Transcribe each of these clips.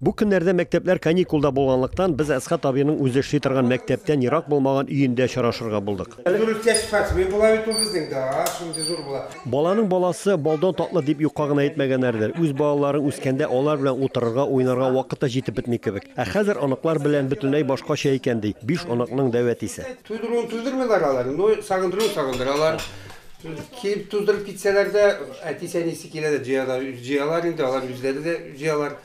Бу көннәрдә мәктәпләр каникулда булганлыктан, без Әсхәт абыйның үзе эшли торган мәктәптән ерак булмаган өендә очрашырга булдык. Зур үскәч спортсмен була бит ул безнең, да, шундый зур була. Баланың баласы балдан татлы дип юкка гына әйтмәгәннәрдер. Үз балаларың үскәндә алар белән утырырга, уйнарга вакыт та җитеп бетми кебек. Ә хәзер оныклар белән бөтенләй башкача икән, ди биш оныкның дәү әтисе. Туйдыруын туйдырмыйлар алар, но сагындыруын сагындыралар. Килеп туздырып китсәләр дә, әтисе-әнисе килә дә җыялар, җыялар инде, алар үзләре дә җыялар.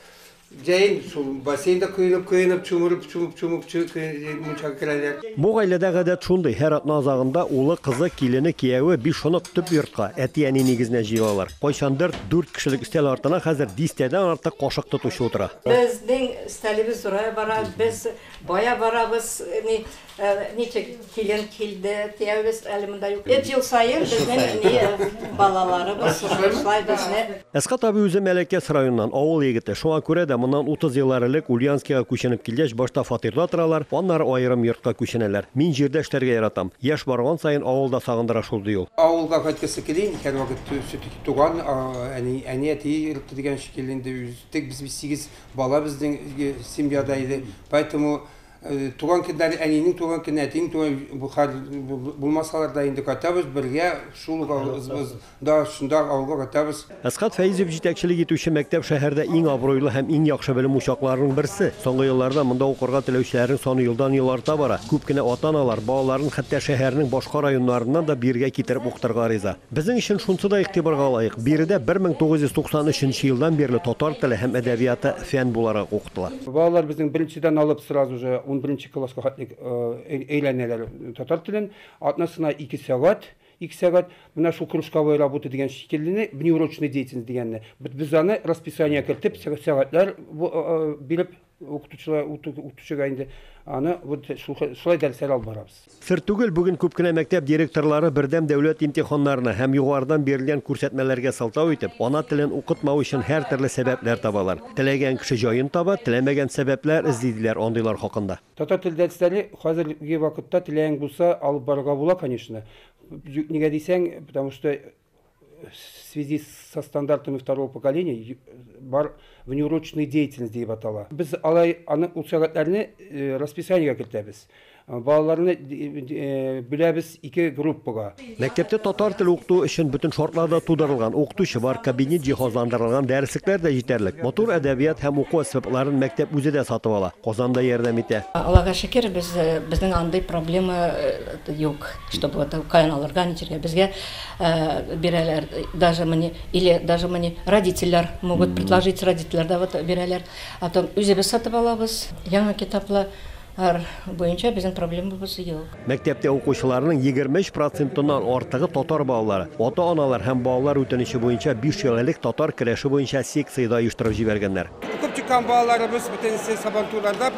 Җәен шул бассейнда коенып, коенып, чумырып, чумып, чумып, мунчага керәләр. Бу гаиләдә гадәт шундый, һәр атна азагында улы, кызы, килене, кияве, биш онык төп йортка, әти-әни нигезенә җыелалар. Кайчандыр дүрт кешелек өстәл артына хәзер дистәдән артык кашык тотучы утыра. Безнең өстәлебез зурая бара, без бая барабыз, ни, Ничек килен килде, кияүебез әле монда юк. Эт ел саен безнең ни балаларыбыз шулай безне. Әсхәт абый үзе Мәләкәс районыннан, авыл егете. Шуңа күрә дә моннан 30 еллар элек Ульяновскига күченеп килгәч, башта фатирда торалар, аннары аерым йортка күченәләр. Мин җирдә эшләргә яратам. Яшь барган саен авыл да сагындыра шул, ди ул. Авылга кайткысы килә инде, һәрвакыт все-таки туган әни, әни-әти йорты дигән шикелле инде үстек без бит сигез бала безнең семьяда иде. Поэтому Туган көннәре, әнинең туган көне, әтинең туган бу хәл булмасалар да инде кайтабыз бергә, шул ук авылыбызда, шунда авылга кайтабыз. Әсхәт Фәизов җитәкчелек итүче мәктәп шәһәрдә иң абруйлы һәм иң яхшы белем учакларының берсе. Соңгы елларда монда укырга теләүчеләрнең саны елдан-ел арта бара. Күп кенә ата-аналар балаларын хәтта шәһәрнең башка районнарыннан да бирегә китереп укытырга риза. Безнең өчен шунсы да игътибарга лаек, биредә 1993 нче елдан бирле татар теле һәм әдәбияты фән буларак укытыла. Балалар безнең беренчедән алып сразу же унберенче класска хәтле өйрәнәләр татар телен. Атнасына ике сәгать, ике сәгать. Менә шул кружковая работа дигән шикеллене, внеурочная деятельность дигәнне. Без аны расписание кертеп, сәгатьләр биреп, Укытучылар, укытучыга инде аны вот шулай дәресләр алып барабыз. Сер түгел, бүген күп кенә мәктәп директорлары бердәм дәүләт имтиханнарына һәм югарыдан бирелгән күрсәтмәләргә сылтау итеп, ана телен укытмау өчен һәртөрле сәбәпләр табалар. Теләгән кеше җаен таба, теләмәгән сәбәпләр эзли, диләр андыйлар хакында. Татар теле дәресләре хәзерге вакытта теләгең булса алып барырга була, конечно. Нигә дисәң, потому что в связи со стандартами второго поколения бар внеурочная деятельность диеп атала. Без алай аны ул сәгатьләрне э, расписаниегә кертәбез. Э, балаларны э, бүләбез ике группага. Мәктәптә татар теле укыту өчен бөтен шартлар да тудырылган. Укытучы бар, кабинет җиһазландырылган, дәреслекләр дә җитәрлек. Матур әдәбият һәм уку әсбапларын мәктәп үзе дә сатып ала. Казан да ярдәм итә. Аллага шөкер, без безнең андый проблема юк, чтобы вот каян алырга, ничергә. Безгә бирәләр, даже мне, или даже мне родительләр могут предложить, родительләр дә вот бирәләр. А то үзебез сатып алабыз. Яңа китаплар буенча безнең проблемабыз юк. Мәктәптә укучыларның 23 процентыннан артыгы татар балалары. Ата-аналар һәм балалар үтенече буенча 5 ел элек татар көрәше буенча секция дә оештырып җибәргәннәр. Укып чыккан балаларыбыз бөтенесе Сабантуйларда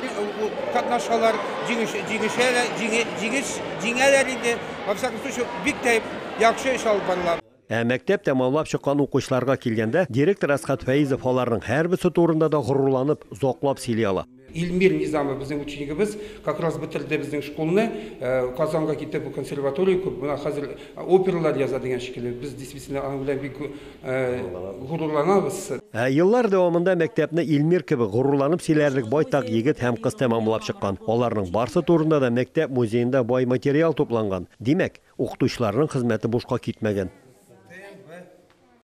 катнашалар, җиңешәләр, җиңәләр инде. Во всяком случае, бик тә яхшы эш алып барыла. Ә мәктәп тәмамлап чыккан укучыларга килгәндә, директор Әсхәт Фәизов аларның һәрберсе турында да горурланып, озаклап сөйли ала. Илмир Низамов безнең ученигыбыз, как раз бетерде безнең школны, Казанга китеп консерватория укып, менә хәзер опералар яза дигән шикелле. Без действительно аның белән бик горурланабыз. Ә еллар дәвамында мәктәпне Илмир кебек горурланып сөйләрлек байтак егет һәм кыз тәмамлап чыккан. Аларның барсы турында да мәктәп музеенда бай материал тупланган. Димәк, укытучыларның хезмәте бушка китмәгән.